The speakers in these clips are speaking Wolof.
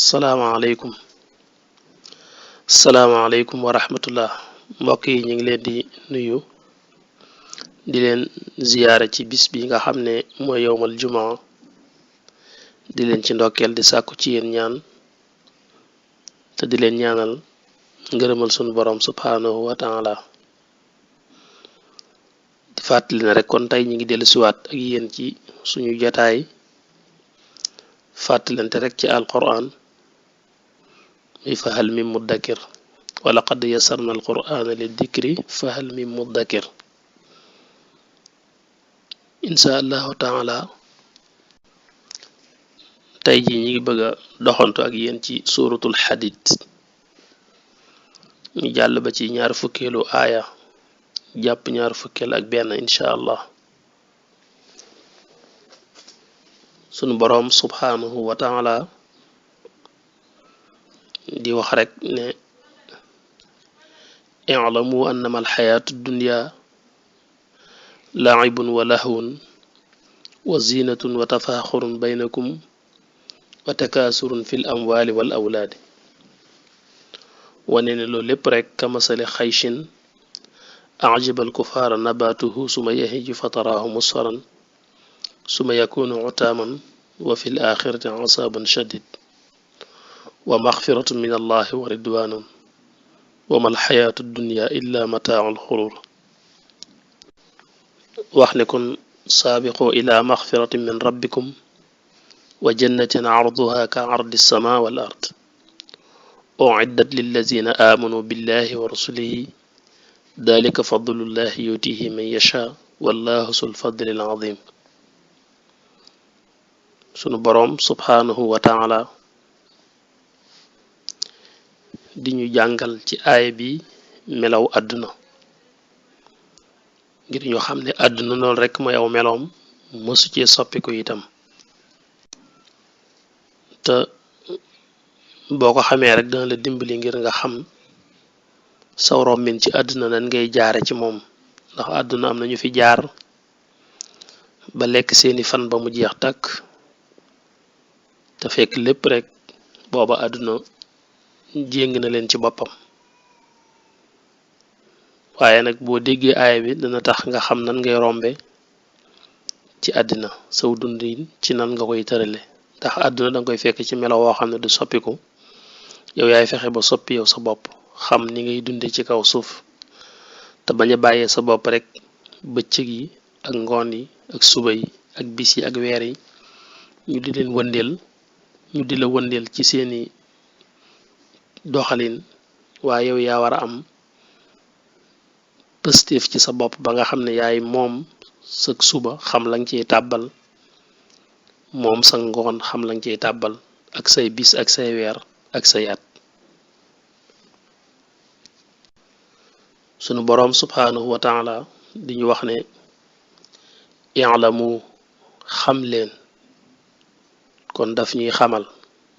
salaamaaleykum salaamaaleykum wa rahmatullah mbokk yi ñu ngi leen di nuyu di leen ziyaare ci bis bi nga xam ne mooy yowmal jumaa di leen ci ndokkeel di sàkku ci yéen ñaan te di leen ñaanal ngërëmal sunu borom subhaanahu wa taala di fàttali ne rek kon tey ñu ngi dellusiwaat ak yéen ci suñu jataay fàttalante rek ci alquran mi fahal min muddakir wa laqad yassarna alqur'ana lidikri fahal min muddakir insha allahu taala tey ji ñi ngi bëgg a doxantu ak yéen ci suratul xadid ñu jàll ba ci ñaar fukkeelu aaya jàpp ñaar fukkeel ak benn insha allah sunu boroom subhaanahu wa taala di wax rek ne i'lamu annama alxayaatu dunya laa'ibun wa lahwun wa zinatun wa tafaaxurun baynakum wa takaasurun fil amwaali wal awlaadi wane ne loolu lépp rek kamasali xayshin a'jaba alkufaara nabaatuhu suma yahiju fataraahu musfaran suma yakunu utaaman wa fil aaxirati asaaban shadid wa maxfiratu min allahi wa ridwanun wa mal xayaatu dunya illa mataaul xurur wax ne kon saabiqu ila maxfiratin min rabbikum wa jannatin arduha ka ardi sama wal ard uiddat lillazina amanu billahi wa rasulihi dalika fadlullahi yutihi man yasha wallahu sul fadli al azim sunu boroom subhanahu wa taala di ñu jàngal ci aaya bi melaw àdduna ngir ñu xam ne àdduna loolu rekk mooy aw meloom mësu cee soppiku itam te boo ko xamee rek dana la dimbali ngir nga xam saw rommin ci àdduna nan ngay jaare ci moom ndax àdduna am na ñu fi jaar ba lekk seeni fan ba mu jeex tàkk te fekk lépp rek booba àdduna jéng na leen ci boppam waaye nag boo déggee aaya bi dana tax nga xam nan ngay rombe ci àddina saw dundin ci nan nga koy tërale ndax àdduna danga koy fekk ci melo woo xam ne du soppiku yow yaay fexe ba soppi yow sa bopp xam ni ngay dunde ci kaw suuf te bañ a bàyyee sa bopp rek bëccëg yi ak ngoon yi ak suba yi ak bis yi ak weer yi ñu di leen wëndeel ñu di la wëndeel ci seeni doxalin waaye yow yaa war a am pëstéef ci sa bopp ba nga xam ne yaay moom sa suba xam lañ ciy tàbbal moom sa ngoon xam lañ ciy tàbbal ak say bis ak say weer ak say at sunu boroom subhaanahu wa taala di ñu wax ne i'lamu xam leen kon daf ñuy xamal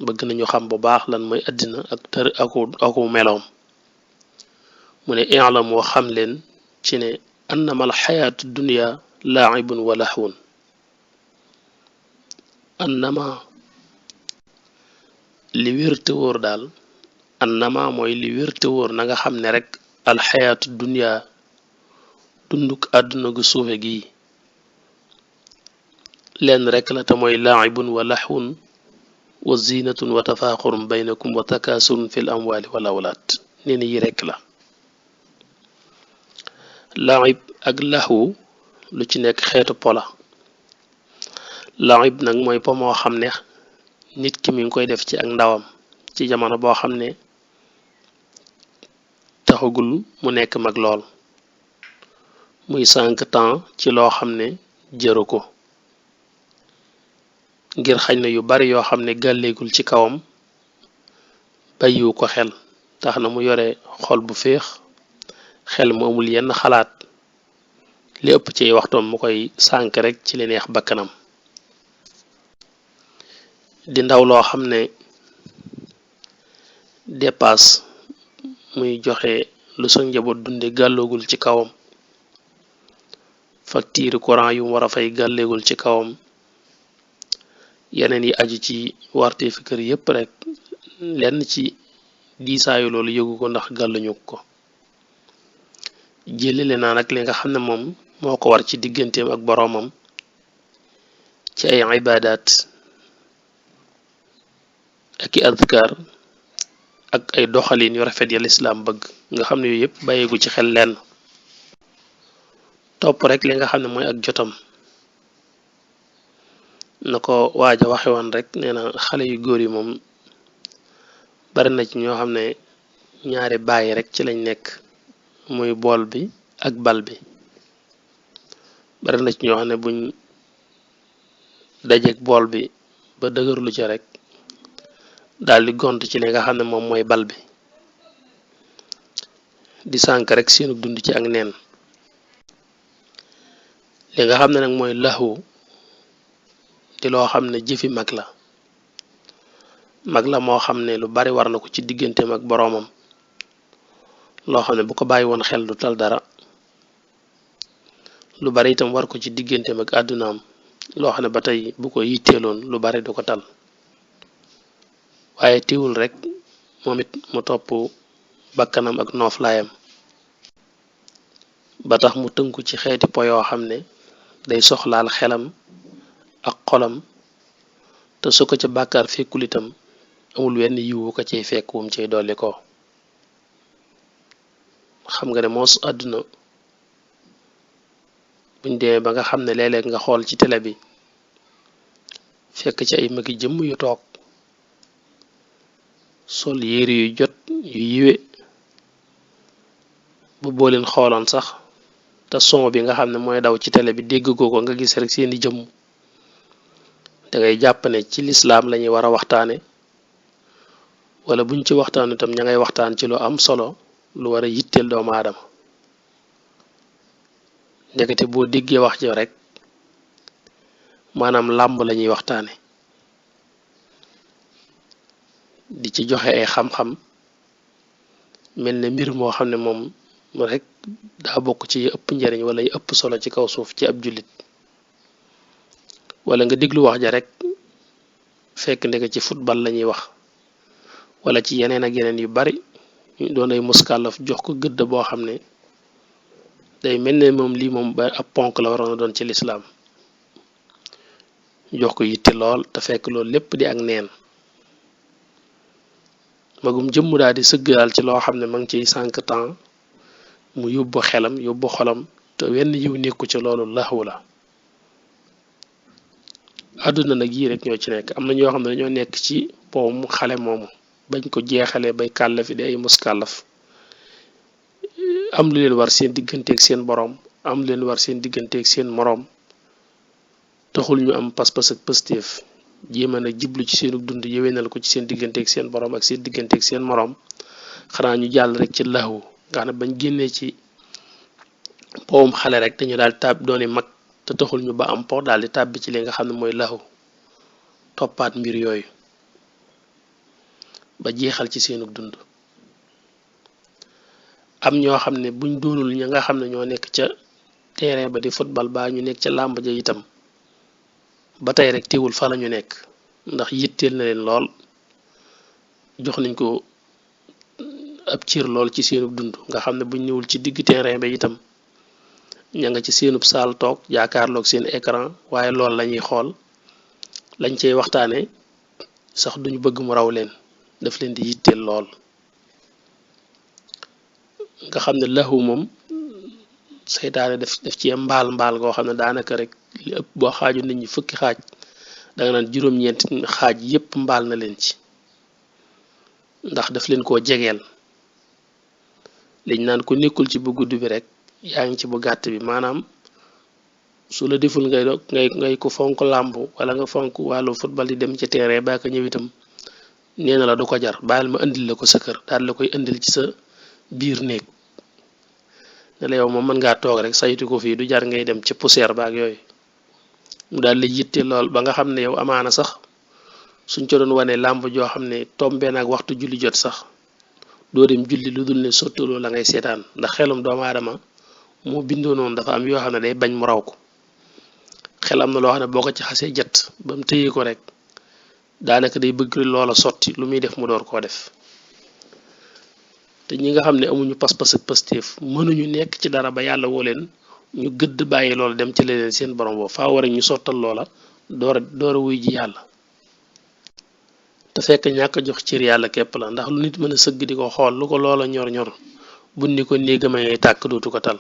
bëgg nañu xam bu baax lan mooy àddina ak tër aku meloom mu ne i'lamu xam leen ci ne annama al xayaatu dunya laa'ibun wa lahwun annama li wér te wóor daal annama mooy li wér te wóor na nga xam ne rek al xayaatu dunya dunduk àdduna gu suufe gi leen rek la te mooy laa'ibun wa lahwun wa zinatun wa tafaaxurun baynakum wa takaasurun fil amwaali wal awlaad nee na yi rekk la laib ak laxwu lu ci nekk xeetu pola laib nag mooy po moo xam ne nit ki mi ngi koy def ci ak ndawam ci jamono boo xam ne taxagul mu nekk mag lool muy sànq temps ci loo xam ne jëru ko ngir xañ na yu bari yoo xam ne gàlleegul ci kawam bàyyiwu ko xel tax na mu yore xol bu féex xel mu amul yenn xalaat li ëpp ci waxtoom mu koy sànk rek ci li neex bakkanam di ndaw loo xam ne dépasse muy joxe lu sa njaboot dunde gàlloogul ci kawam facture courant yu mu war a fay gàlleegul ci kawam yeneen yi aju ci warte fi kër yépp rek lenn ci diisaayu loolu yëgu ko ndax gàlluñu ko jëlale naa nag li nga xam ne moom moo ko war ci digganteem ak boroomam ci ay ibaadaat ak i adkaar ak ay doxalin yu rafet ya lislaam bëgg nga xam ne yooyu yëpp bàyyeegu ci xel lenn topp rek li nga xam ne mooy ak jotam na ko waaja waxe woon rek nee na xale yu góor yi moom bari na ci ñoo xam ne ñaari bàyyi rek ci lañ nekk muy bool bi ak bal bi bari na ci ñoo xam ne buñ dajeek bool bi ba dëgërlu ci rek daal di gont ci li nga xam ne moom mooy bal bi di sànk rek seenu dund ci ak neen li nga xam ne nag mooy laxwu di loo xam ne jëfi mag la moo xam ne lu bari war na ko ci digganteem ak boroomam loo xam ne bu ko bàyyi woon xel du tal dara lu bari itam war ko ci digganteem ak àddunaam loo xam ne ba tey bu ko yitteeloon lu bari du ko tal waaye teewul rek moom it mu topp bakkanam ak nooflaayam ba tax mu tënku ci xeeti po yoo xam ne day soxlaal xelam ak xolam te su ko ca bàkkaar fekkul itam amul wenn yiwu ko ciy fekk wum ciy dolli ko xam nga ne moos àdduna buñ demee ba nga xam ne léeg-léeg nga xool ci télé bi fekk ci ay magi jëmm yu toog sol yére yu jot yu yiwe bu boo leen xooloon sax te son bi nga xam ne mooy daw ci télé bi dégg ko nga gis rek seeni jëmm dangay jàpp ne ci lislaam lañuy war a waxtaane wala buñ ci waxtaan itam ña ngay waxtaan ci lu am solo lu war a yitteel doomu aadama ndekete boo déggee wax jo rek maanaam làmb lañuy waxtaane di ci joxe ay xam-xam mel ne mbir moo xam ne moom rek daa bokk ci ëpp njariñ wala yu ëpp solo ci kaw suuf ci ab jullit wala nga déglu wax ja rek fekk ndeke ci football lañuy wax wala ci yeneen ak yeneen yu bari doon ay muskàllaf jox ko gëdd boo xam ne day mel ne moom lii moom ba ab ponk la waroon a doon ci lislaam jox ko yitte lool te fekk loolu lépp di ak neen magum jëmm daal di sëggaal ci loo xam ne ma ngi ciy sànq temps mu yóbbu xelam yóbbu xolam te wenn yiw nekku ci loolu laxwu la àdduna nag yii rek ñoo ci nekk am na ñoo xam ne dañoo nekk ci powum xale moomu bañ ko jeexalee bay kàllafi di ay muskàllaf am lu leen war seen digganteeg seen boroom am lu leen war seen digganteeg seen moroom taxul ñu am pas-pas ak pëstéef jéema nag jiblu ci seenu dund yéwénal ko ci seen digganteeg seen boroom ak seen digganteeg seen moroom xanaa ñu jàll rek ci laxwu nga xam ne bañ génnee ci powum xale rek dañu daal tàbb dooni mag te taxul ñu ba am po daal di tàbbi ci li nga xam ne mooy laxwu toppaat mbir yooyu ba jeexal ci seenu dund am ñoo xam ne buñ doonul ña nga xam ne ñoo nekk ca terrain ba di football ba ñu nekk ca làmb ja itam ba tey rek teewul fa la ñu nekk ndax yitteel na leen lool jox nañ ko ab ciir lool ci seenub dund nga xam ne buñ ñëwul ci digg terrain ba itam ña nga ci seenub saal toog jaakaarloog seen écran waaye lool lañuy xool lañ cey waxtaane sax duñu bëgg mu raw leen daf leen di yitteel lool nga xam ne laxwu moom seytaane def ci mbaal goo xam ne daanaka rek li ëpp boo xaaju nit ñi fukki xaaj danga naan juróom-ñeenti xaaj yépp mbaal na leen ci ndax daf leen koo jegeel liñ naan ko nekkul ci bu gudd bi rek yaa ngi ci bu gàtt bi maanaam su la deful ngay ko fonk làmb wala nga fonk wàllu football di dem ci terrain ba ka ñëw itam nee na la du ko jar bàyyil ma indil la ko sa kër daal la koy indil ci sa biir néeg ne la yow moom mën ngaa toog rek saytu ko fii du jar ngay dem ci poussière baak yooyu mu daal la yitte lool ba nga xam ne yow amaana sax suñ ca doon wane làmb joo xam ne tombee naag waxtu julli jot sax doo dem julli lu dul ne sottaloo la ngay seetaan ndax xelum doomu aadama moo bindoo noonu dafa am yoo xam ne day bañ mu raw ko xel am na loo xam ne boo ko ci xasee jat ba mu tëyee ko rek daanaka day bëgg loola sotti lu muy def mu door koo def te ñi nga xam ne amuñu pas-pas ak pastéef mënuñu nekk ci dara ba yàlla woo leen ñu gëdd bàyyi loola dem ci leneen seen borom boobu faa war a ñu sottal loola door a wuy ji yàlla te fekk ñàkk a jox cër yàlla képp la ndax lu nit mën a sëgg di ko xool lu ko loola ñor-ñor buñ ni ko néegam a ngay tàkk dootu ko tal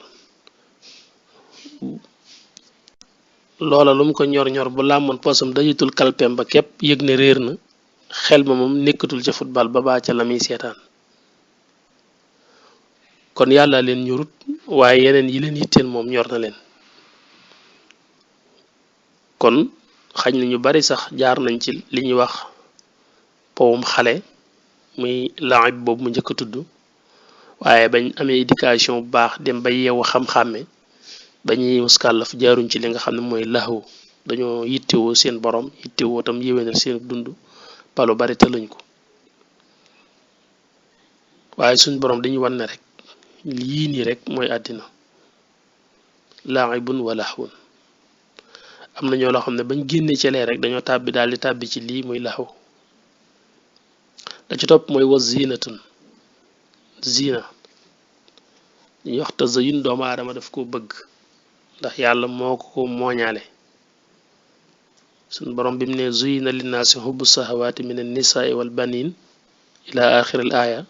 loola lu mu ko ñor-ñor bu làmmoon posam dajitul kalpem ba képp yëg ne réer na xel ma moom nekkatul ca football ba baa ca la muy seetaan kon yàlla leen ñorut waaye yeneen yi leen yitteel moom ñor na leen kon xañ na ñu bari sax jaar nañ ci li ñuy wax powum xale muy laib boobu mu njëkk a tudd waaye bañ amee éducation bu baax dem ba yeewu xam-xàmme ba ñuy muskàllaf jaaruñ ci li nga xam ne mooy laxu dañoo yittewoo seen borom yittewoo tam yéwénal seen dund palu bari tëluñ ko waaye suñ borom dañuy wan ne rek lii nii rek mooy àddina laibun wa laxwun am na ñoo loo xam ne bañ génnee ci lee rek dañoo tàbbi daal di tàbbi ci lii muy laxu la ci topp mooy wa zinatun zina dañuy wax tazayun doomu aadama daf ko bëgg ndax yàlla moo ko mooñaale suñ borom bi mu ne zuyina linnaasi hubbu sahawaati min an nisaai wal banin ila axiril aaya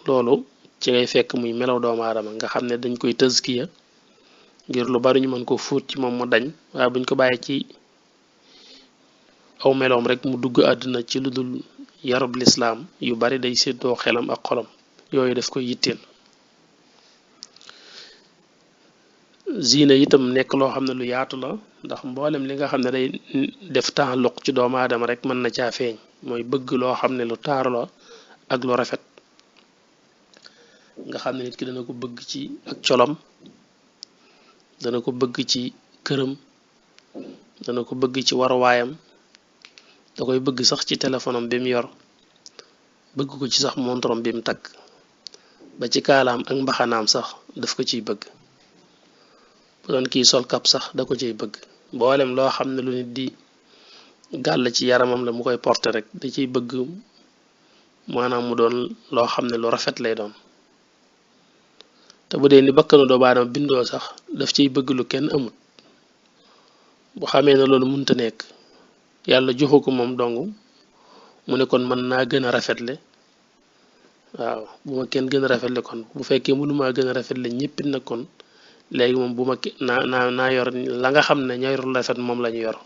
loolu ci ngay fekk muy melaw doomu aadama nga xam ne dañ koy tëskiya ngir lu bari ñu mën ko fóot ci moom mu dañ waaye buñ ko bàyyee ci aw meloom rek mu dugg àdduna ci lu dul yarub lislaam yu bari day séddoo xelam ak xolam yooyu daf koy yitteel zina itam nekk loo xam ne lu yaatu la ndax mboolem li nga xam ne day def taalluq ci doomu aadama rek mën na caa feeñ mooy bëgg loo xam ne lu taaru la ak lu rafet nga xam ne nit ki dana ko bëgg ci ak colam dana ko bëgg ci këram dana ko bëgg ci waruwaayam da koy bëgg sax ci téléphone am bi mu yor bëgg ko ci sax montorom bi mu takk ba ci kaalaam ak mbaxanaam sax daf ko ciy bëgg bu doon kii sol kap sax da ko ciy bëgg mboolem loo xam ne lu nit di gàll ci yaramam la mu koy porter rek da ciy bëgg maanaam mu doon loo xam ne lu rafet lay doon te bu dee ni bakkanu doomu aadama bindoo sax daf ciy bëgg lu kenn amut bu xamee ne loolu mënta nekk yàlla joxu ko moom dong mu ne kon mën naa gën a rafetle waaw bu ma kenn gën a rafetle kon bu fekkee mënumaa gën a rafetle ñëppit nag kon léegi moom bu ma naa yor la nga xam ne ña yorul rafet moom la ñu yor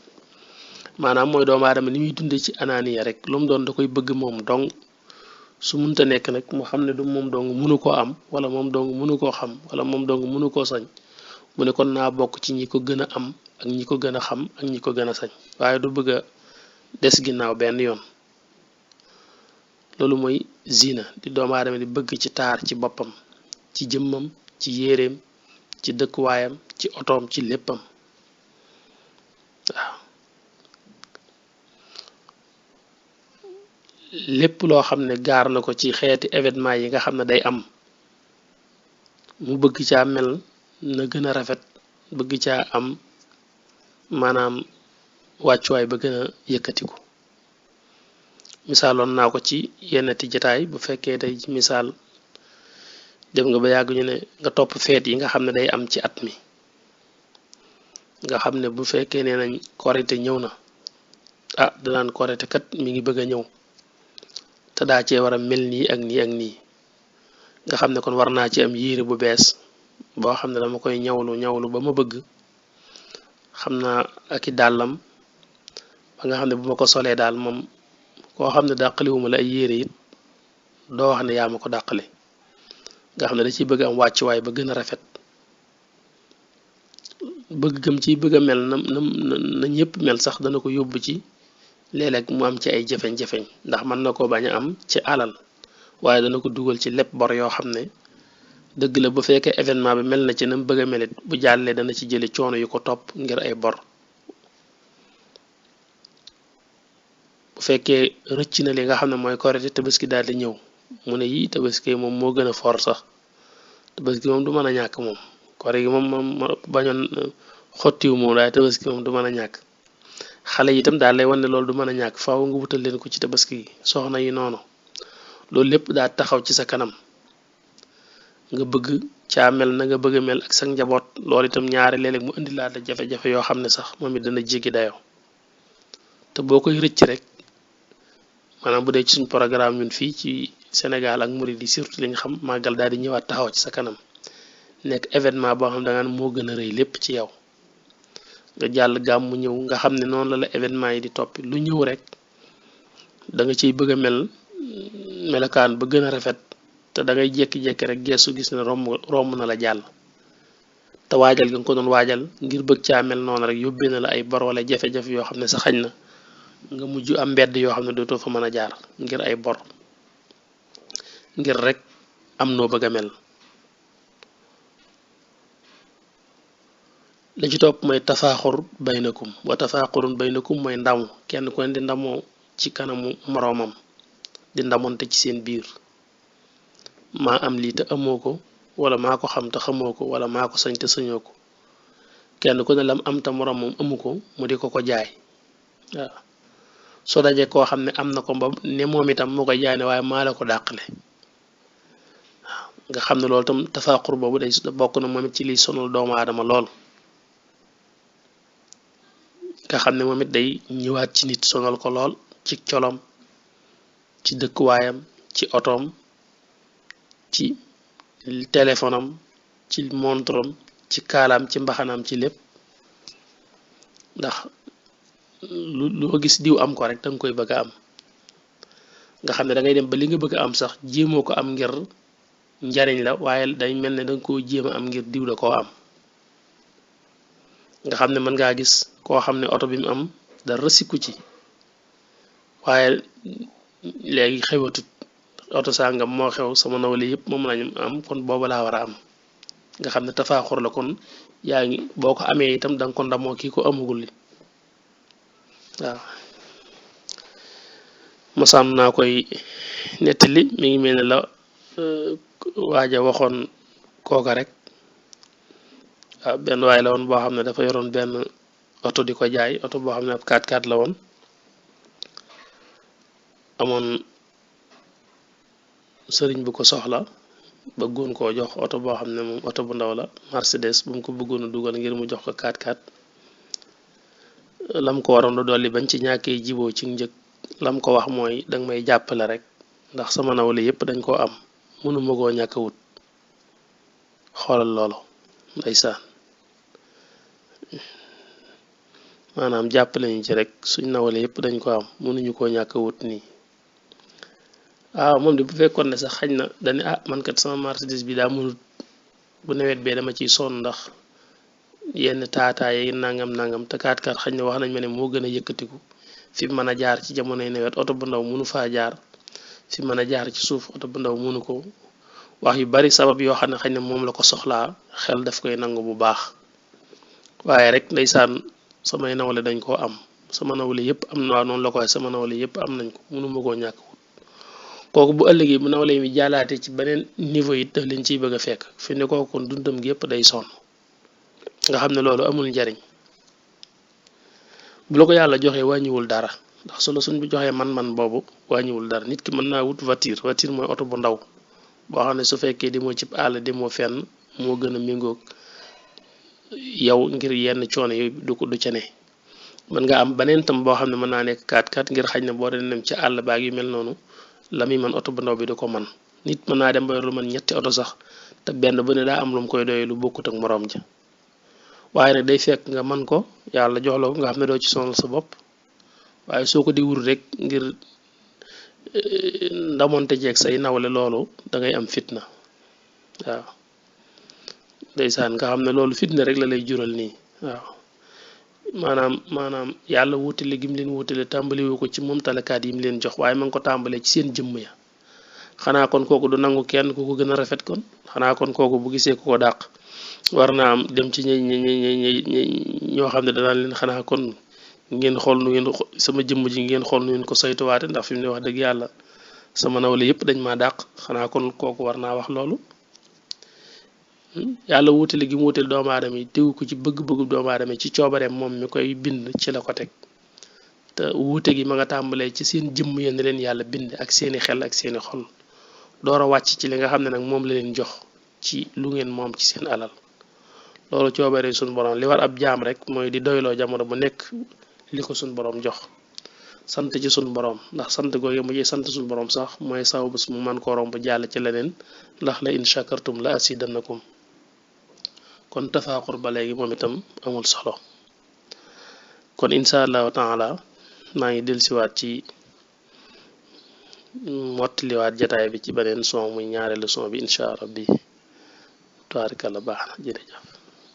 maanaam mooy doomu aadama ni muy dundee ci anaaniya rek lu mu doon da koy bëgg moom dong su munta nekk nag mu xam ne du moom dong mënu koo am wala moom dong mënu koo xam wala moom dong mënu koo sañ mu ne kon naa bokk ci ñi ko gën a am ak ñi ko gën a xam ak ñi ko gën a sañ waaye du bëgg a des ginnaaw benn yoon loolu mooy zina di doomu aadama di bëgg ci taar ci boppam ci jëmmam ci yéreem ci dëkkuwaayam ci otoom ci léppam waaw lépp loo xam ne gaar na ko ci xeeti événement yi nga xam ne day am mu bëgg caa mel na gën a rafet bëgg caa am maanaam wàccuwaay ba gën a yëkkatiku misaaloon naa ko ci yennati jataay bu fekkee tey ci misaal dem nga ba yàgg ñu ne nga topp feet yi nga xam ne day am ci at mi nga xam ne bu fekkee nee nañ korite ñëw na ah danaan korite kat mi ngi bëgg a ñëw te daa cee war a mel nii ak nii ak nii nga xam ne kon war naa ci am yére bu bees boo xam ne dama koy ñawlu ba ma bëgg xam naa ak i dàllam ba nga xam ne bu ma ko solee daal moom koo xam ne dàqaliwuma la ay yére it doo wax ne yaa ma ko dàqale nga xam ne da ciy bëgg am wàccuwaay ba gën a rafet bëgg gëm ciy bëgg a mel na ñëpp mel sax dana ko yóbbu ci léeg-léeg mu am ci ay jafeñ-jafeñ ndax mën na ko bañ a am ci alal waaye dana ko dugal ci lépp bor yoo xam ne dëgg la bu fekkee événement bi mel na ci nam bëgg a melit bu jàllee dana ci jële coono yu ko topp ngir ay bor bu fekkee rëcc na li nga xam ne mooy korite tabaski daal di ñëw mu ne yii tabaski moom moo gën a for sax tabaski moom du mën a ñàkk moom kore gi moom bañoon xottiwu moom waaye tabaski moom du mën a ñàkk xale yi itam daal lay wan ne loolu du mën a ñàkk faaw nga wutal leen ko ci tabaski gi soxna yi noonu loolu lépp daa taxaw ci sa kanam nga bëgg caa mel na nga bëgg a mel ak sa njaboot loolu itam ñaare léeg-léeg mu indi laa la jafe-jafe yoo xam ne sax moom it dana jéggi dayoo te boo koy rëcc rek maanaam bu dee ci suñ programme ñun fii ci Sénégal ak murid yi surtout li nga xam màggal daal di ñëwaat taxaw ci sa kanam nekk événement boo xam ne da ngaan moo gën a rëy lépp ci yow nga jàll gàmmu ñëw nga xam ne noonu la événement yi di toppi lu ñëw rek da nga ciy bëgg a mel melokaan ba gën a rafet te da ngay jékki-jékki rek geesu gis ne romb na la jàll te waajal nga ko doon waajal ngir bëgg caa mel noonu rek yóbbee na la ay bor wala jafe-jafe yoo xam ne sa xañ na nga mujj am mbedd yoo xam ne dootoo fa mën a jaar ngir ay bor ngir rek am noo bëgg a mel. li ci topp mooy tafaaxur baynakum wa tafaaxurun baynakum mooy ndamu kenn ku ne di ndamoo ci kanamu moroomam di ndamonte ci seen biir maa am lii te amoo ko wala maa ko xam te xamoo ko wala maa ko sañ te sañoo ko kenn ku ne lam am te moroomam amu ko mu di ko ko jaay waaw soo dajee koo xam ne am na ko ba ne moom itam moo koy jaay ne waaye maa la ko dàqale waaw nga xam ne loolu tam tafaaxur boobu day bokk na moom it ci liy sonal doomu aadama lool nga xam ne moom it day ñëwaat ci nit sonal ko lool ci colom ci dëkkuwaayam ci otoom ci téléphone am ci montrom ci kaalaam ci mbaxanaam ci lépp ndax loo gis diw am ko rek danga koy bëgg a am nga xam ne da ngay dem ba li nga bëgg a am sax jéemoo ko am ngir njariñ la waaye day mel ne danga koo jéem a am ngir diw da koo am nga xam ne mën ngaa gis koo xam ne oto bi mu am dara sikku ci waaye léegi xewatut oto sàngam moo xew sama nawle yëpp moom lañu am kon booba laa war a am nga xam ne tafaaxur la kon yaa ngi boo ko amee itam danga ko ndamoo kii ko amagul li waaw mosam naa koy nettali mi ngi mel ne la waaja waxoon kooka rek waaw benn waay la woon boo xam ne dafa yoroon benn oto di ko jaay oto boo xam ne ab 4x4 la woon amoon sëriñ bu ko soxla bëggoon koo jox oto boo xam ne moom oto bu ndaw la Mercedes bu mu ko bëggoon a dugal ngir mu jox ko 4x4 lam ko waroon a dolli bañ ci ñàkkee jiboo ci njëg lam ko wax mooy danga may jàppale rek ndax sama nawle yépp dañ koo am mënuma koo ñàkk wut xoolal loolu ndeysaan maanaam jàppale ñu ci rek suñ nawle yépp dañ ko am mënuñu koo ñàkk wut nii waaw moom de bu fekkoon ne sax xañ na dañu man kat sama Mercedes bi daa mënut bu nawet bee dama ciy sonn ndax yenn taataay yi nangam te 4x4 xañ na wax nañ ma ne moo gën a yëkkatiku fi mën a jaar ci jamonoy nawet oto bu ndaw mënu faa jaar fi mën a jaar ci suuf oto bu ndaw mënu ko wax yu bari sabab yoo xam ne xañ na moom la ko soxlaa xel daf koy nangu bu baax waaye rek ndeysaan samay nawle dañ koo am sama nawle yépp am na waa noonu la ko waxee sama nawle yépp am nañ ko mënuma koo ñàkk wut kooku bu ëllëgee bu nawle mi jaalaate ci beneen niveau yi daf leen ciy bëgg a fekk fi ne kooku kon dundam gi yépp day sonn nga xam ne loolu amul njariñ bu la ko yàlla joxee wàññiwul dara ndax solo suñ bu joxee man-man boobu wàññiwul dara nit ki mën naa wut voiture mooy oto bu ndaw boo xam ne su fekkee demoo ci àll demoo fenn moo gën a méngoog yow ngir yenn coono yi du ca ne mën nga am beneen tam boo xam ne mën naa nekk 4x4 ngir xañ na boo dee dem ci àll baag yu mel noonu la muy man oto bu ndaw bi du ko man nit mën naa dem ba lu man ñetti oto sax te benn bu ne daa am lu mu koy doyee lu bokkut ak moroom ja waaye nag day fekk nga man ko yàlla jox la ko nga xam ne doo ci sonal sa bopp waaye soo ko di wur rek ngir ndamonte jeeg say nawle loolu da ngay am fitna waaw ndeysaan nga xam ne loolu fitna rek la lay jural nii waaw maanaam yàlla wutale gi mu leen wutale tàmbaliwu ko ci moom talakaat yi mu leen jox waaye ma ngi ko tàmbalee ci seen jëmm ya xanaa kon kooku du nangu kenn ku ko gën a rafet kon xanaa kon kooku bu gisee ku ko dàq war naa am dem ci ñoo xam ne danaan leen xanaa kon ngeen xool nu ngeen sama jëmm ji ngeen xool nu ngeen ko saytuwaate ndax fi mu ne wax dëgg yàlla sama nawle yépp dañ maa dàq xanaa kon kooku war naa wax loolu yàlla wutale gi mu wutale doomu aadama yi tegu ko ci bëgg-bëggu doomu aadama yi ci coobareem moom mi koy bind ci la ko teg te wuute gi ma nga tàmbalee ci seen jëmm yéen leen yàlla bind ak seeni xel ak seeni xol door a wàcc ci li nga xam ne nag moom la leen jox ci lu ngeen moom ci seen alal loolu coobare suñ borom li war ab jaam rek mooy di doyloo jamono bu nekk li ko suñ borom jox sant ci suñ borom ndax sant googu mu ci sant suñ borom sax mooy saw bés mu man koo romb jàll ci leneen ndax la in shakartum la asidannakum kon tafaaxur ba léegi moom itam amul solo kon insha allahu taala maa ngi dellusiwaat ci mottaliwaat jataay bi ci beneen son muy ñaareelu son bi insha rabbi tabaarikalla baax na jërëjëf